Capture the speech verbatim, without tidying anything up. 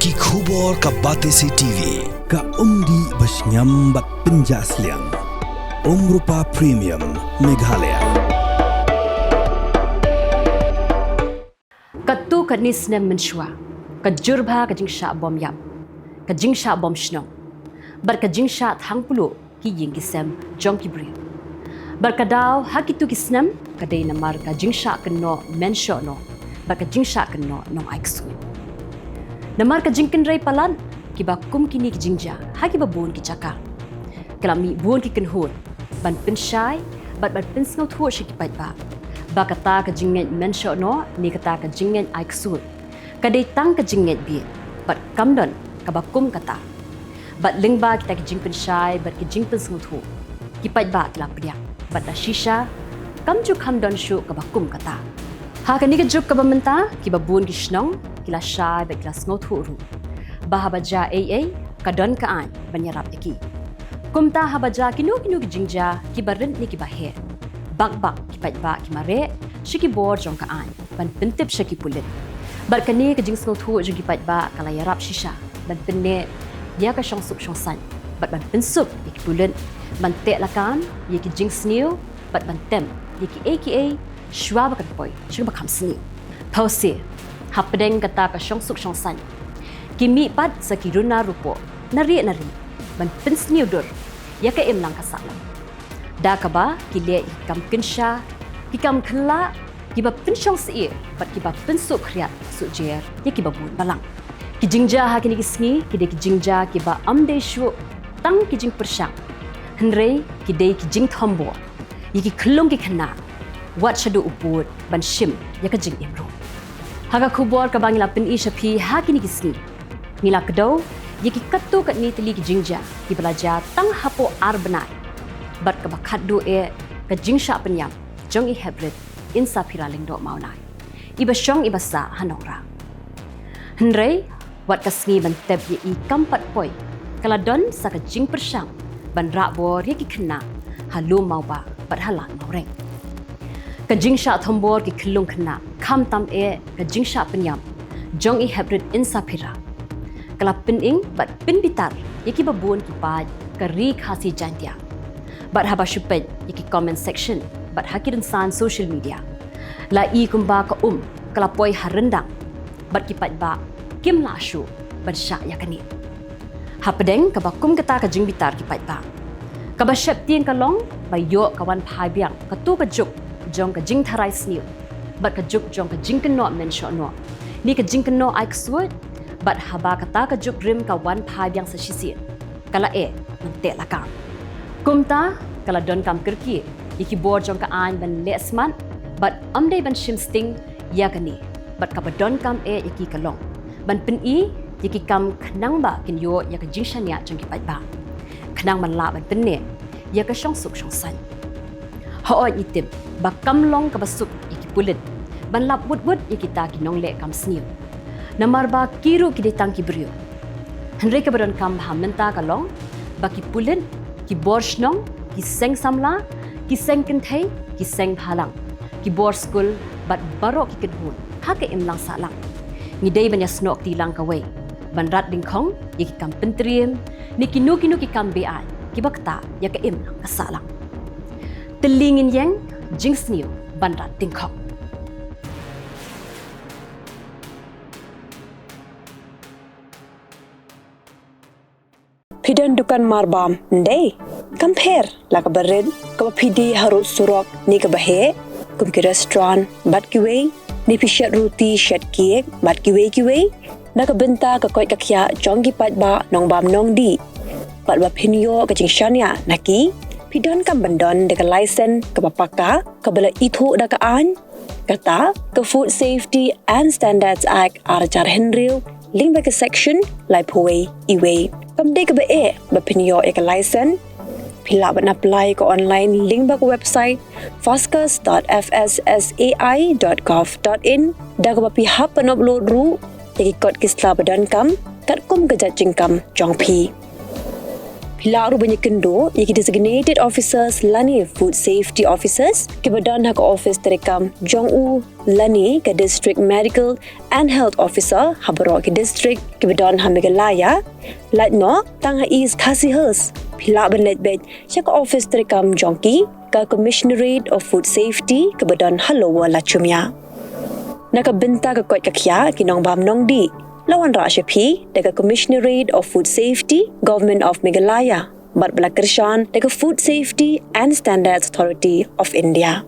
Ki khubor ka Batesi T V, ka umdih ba shngiam bad pynjah sliang. Umrupa Premium, Meghalaya. Katto katne snem mynshuwa, ka jur bha ka jingshah bom ïap, ka jingshah bom shnong, bad ka jingshah thang pluh ki ïing ki sem jong ki briew. Bad ka daw ha kito ki snem ka dei namar ka jingshah kynnoh mynshoh noh bad ka jingshah kynnoh nongai ksuid. Namar ka jingkynrei palat kiba kum kine ki jingjia ha kiba bun ki jaka, ka la mih bun ki kynhun ban pynshai bad ban pynsngewthuh sha ki paidbah ba kata ka jingngeit mynshoh noh ne kata ka jingngeit ai ksuid ka dei tang ka jingngeit bieit bad kam don kaba kum kata. Bad lyngba kita ki jingpynshai bad ki jingpynsngewthuh, ki paidbah ki la pdiang bad la shisha kam ju kham don shuh kaba kum kata. Ha kane ka juk kaba mynta, kiba bun ki shnong ki la shai bad ki la sngewthuh ruh ba haba jia ei ei, ka don ka aiñ ban ïarap ïa ki. Kumta haba jia kino kino ki jingjia kiba rit ne kiba heh, bak bak ki paidbah ki mareh sha ki bor jong ka aiñ ban pyntip sha ki pulit. Bad kane ka jingsngewthuh jong ki paidbah ka la ïarap shisha ban pynneh ïa ka shongsuk shongsaiñ bad ban pynsuk ïa ki pulit ban teh lakam ïa ki jingsniew bad ban tem ïa kiei kiei shwa ba kan poi sha kaba kham sniew. Phewse, hapdeng kata ka shongsuk shongsaiñ, ki mih pat sa ki runar rupoh na rieh na rieh ban pynsniew dur ïa ka imlang ka sahlang, da kaba ki leh ïa ki kam kynsha, ki kam khlak, kiba pynshong syier bad kiba pynsuk khriat suk jer ïa kiba bun balang. Ki jingjia ha kine ki sngi ki dei ki jingjia kiba ym dei shuh tang ki jingpyrshang, hynrei ki dei ki jingthombor ïa ki khyllung ki khynnah wat shaduh u pud ban shim ïa ka jingim ruh. Ha ka khubor kaba ngi la pyni sha phi ha kine ki sngi, ngi la kdew ïa ki katto katne tylli ki jingjia kiba la jia tang hapoh ar bnai, bad kaba khatduh eh ka jingshah pynïap jong i Heprit Insaphira Lyngdoh Mawnai, iba shong iba sah ha Nongrah. Hynrei wat ka sngi ban tep ïa i kam pat poi, ka la don sa ka jingpyrshang ban rah bor ïa ki khynnah ha Lum Mawbah bad ha Lad Mawreng. Ka jingshah thombor ki khyllung khynnah, khamtam eh ka jingshah pynïap jong i Heprit Insaphira, ka la pynim bad pynbitar ïa kiba bun ki paid ka Ri Khasi Jaiñtia. Bad haba shu peit ïa ki comment section bad ha ki rynsan social media, la i kumba ka um ka la poi ha ryndang, bad ki paidbah kim lah shuh ban shah ïa kane. Hapdeng kaba kum kata ka jingbitar ki paidbah, kaba sheptieng ka long ba ïoh ka wan phai biang kato ka juk jong ka jingtharai sniew bad ka juk jong ka jingkynnoh mynshoh noh ne ka jingkynnoh ai ksuid, bad haba kata ka juk rim ka wan phai biang sa shisien, ka la eh ban teh lakam. Kumta ka la donkam kyrkieh ïa ki bor jong ka aiñ ban leh smat bad ym dei ban shim sting ïa kane, bad kaba donkam eh ïa ki ka long ban pyni ïa ki kam khnang ba kin ïoh ïa ka jingshaniah jong ki paidbah, khnang ban lah ban pynneh ïa ka shongsuk shongsaiñ. Hooid, ngi tip ba kam long kaba suk ïa ki pulit ban lap wut wut ïa kita ki nongleh kam sniew, namar ba ki ruh ki dei tang ki briew. Hynrei kaba donkam bha mynta ka long ba ki pulit, ki bor shnong, ki seng samla, ki seng kynthei, ki seng bhalang, ki bor skul bad baroh ki kynhun ha ka imlang sahlang, ngi dei ban ïasnoh kti lang kawei ban rat dyngkhong ïa ki kam pyntriem ne kino kino ki kam beaiñ kiba ktah ïa ka imlang ka sahlang. Tylli ngin ïeng jingsniew ban rat dyngkhong. Phi don dukan marbam, ym dei? Kam pher la kaba rit, kaba phi die harud surok ne kaba heh, kum ki restaurant bad kiwei, ne phi shet ruti shet cake bad kiwei kiwei, na ka bynta ka koit ka khiah jong ki paidbah nongbam nongdih, bad ba phin ïoh ka jingshaniah na ki, phi donkam ban don da ka license kaba paka, kaba la ithuh da ka aiñ, kata ka Food Safety and Standards Act ar hajar hynriew, lyngba ka section laiphew wei E wei. Kam dei kaba eh ba phin ïoh ïa ka license. Phi lah ban apply ka online lyngba ka website fascus dot F S S A I dot gov dot in, da kaba phi hap ban upload ruh ïa ki kot ki sla ba donkam katkum ka jait jingkam jong phi. Phi lah ruh ban ïakynduh ïa ki designated officers lane food safety officers kiba don ha ka office treikam jong u lane ka district medical and health officer ha baroh ki district kiba don ha Meghalaya. Lait noh tang ha East Khasi Hills, phi lah ban leit beit sha ka office treikam jong ki, ka Commissionerate of Food Safety kaba don ha Lower Lachumia. Na ka bynta ka koit ka khiah ki nongbam nongdih, la wanrah sha phi da ka Commissionerate of Food Safety, Government of Meghalaya, bad ba la kyrshan da ka Food Safety and Standards Authority of India.